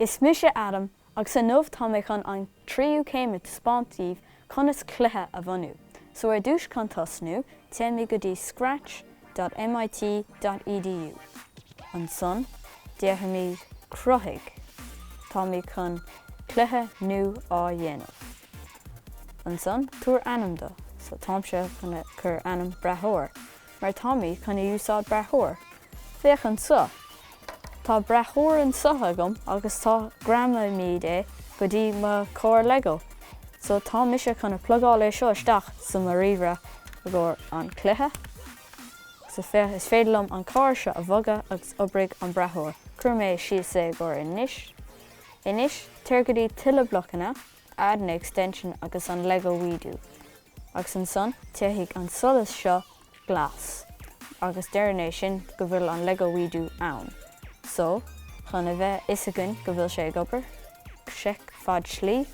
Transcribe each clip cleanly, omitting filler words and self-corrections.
Is mise Adam agus inniu tá mé chun an tríú céim a taispeáint daoibh conas cluiche a bhunú. So ar dtús chun tosnú, téimid go dtí scratch dot mit dot edu. Ansan déarfaimid cruthaigh. Táimid chun cluiche nua á dhéanamh. Ansan tabhair ainm do. So táimse chun a cur ainm brathóir mar táimid chun a úsáid brathóir. Féach anso! Tá brathóir anso agam agus tá greamaímid é go dtí mo charr Lego. So tá mise chun a plugáil é seo isteach sa mo ríomhaire i gcomhair an cluiche. So féach is féidir liom an carr seo a bhogadh agus oibrigh an brathóir. Cuirfidh mé síos é i gcomhair anois. Anois téir go dtí tuilleadh blocanna, add an extension agus an Lego WeDo. Agus ansan téifidh an solas seo glas agus deireann é sin go bhfuil an Lego WeDo ann. So, chun a bheith fhios againn go bhfuil sé ag obair, seic fad slí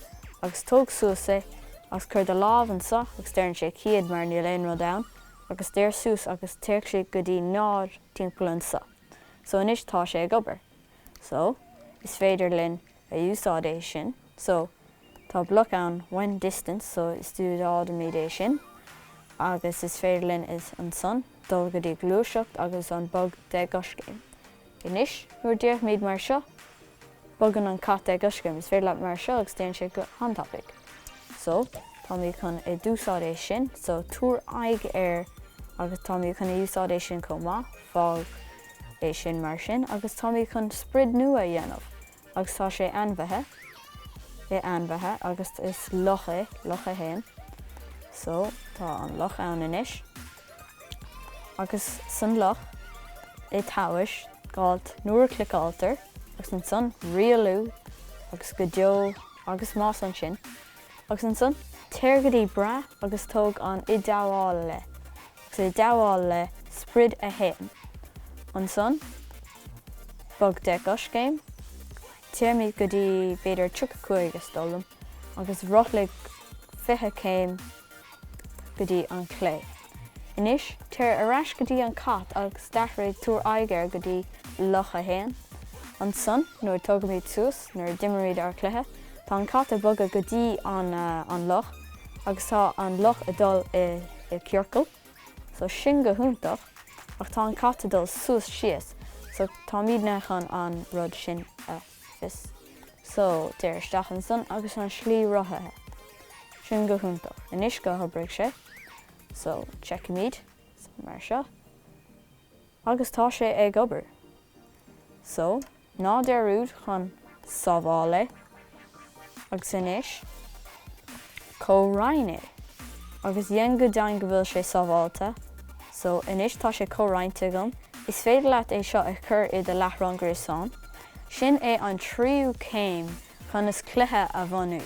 agus tóg suas é agus cuir do lámh anso agus deireann sé 100 mar níl aon rud ann agus téir suas agus téadh sé go dtí 0 timpeall anso. So anois tá sé ag obair. So, is féidir linn a úsáid é sin. So, tá bloc ann when distance so is úsáidimid é sin agus is féidir linn is ansan dul go dtí gluaiseacht agus an bog de gcoiscéim. Anois, nuair a déarfaimid mar seo, bogann an cat de gcoiscéim. Is féidir leat mar seo agus déanann sé go han-tapaidh. So, táimid chun a d'úsáid é sin. So, tabhair aghaidh air agus táimid chun a úsáid é sin chomh maith. Fág é sin mar sin agus táimid chun sprid nua a dhéanamh agus tá sé ainmhithe, i ainmhithe agus is luch é, luch 1. So, tá an luch ann anois agus san luch i tomhais gáilt nuair a cliceáiltear agus ansan rialú agus go deo agus más ansin agus ansan téir go dtí brath agus tóg an i dteagmháil le agus i dteagmháil le sprid 1. Ansan, bog de gcoiscéim, téimid go dtí b'fhéidir 35 is dóigh liom, agus rothlaigh 20 céim go dtí an clé. Anois, téir ar ais go dtí an cat agus d'athraigh tabhair aghaidh air go dtí luch 1. Ansan, nuair a tógaimid suas, nuair a d'imrímid ár cluiche, tá an cat ag bogadh go dtí an an luch agus tá an luch ag dul i i ciorcal so sin go hiontach ach tá an cat ag dul suas síos so táimidne chun an rud sin a fios. So téir isteach ansan agus an slí rothaithe. Sin go hiontach. Anois go hoibrigh sé so feicimid so mar seo agus tá sé ag obair. So Ná dearúd chun sábháil é. Agus anois, comhroinn é. Agus dhéan go deimhin go bhfuil sé sábháilte. So, anois tá sé comhroinnte agam. Is féidir leat é seo a chur i do láithreán gréasáin. Sin é an tríú céim conas cluiche a bhunú.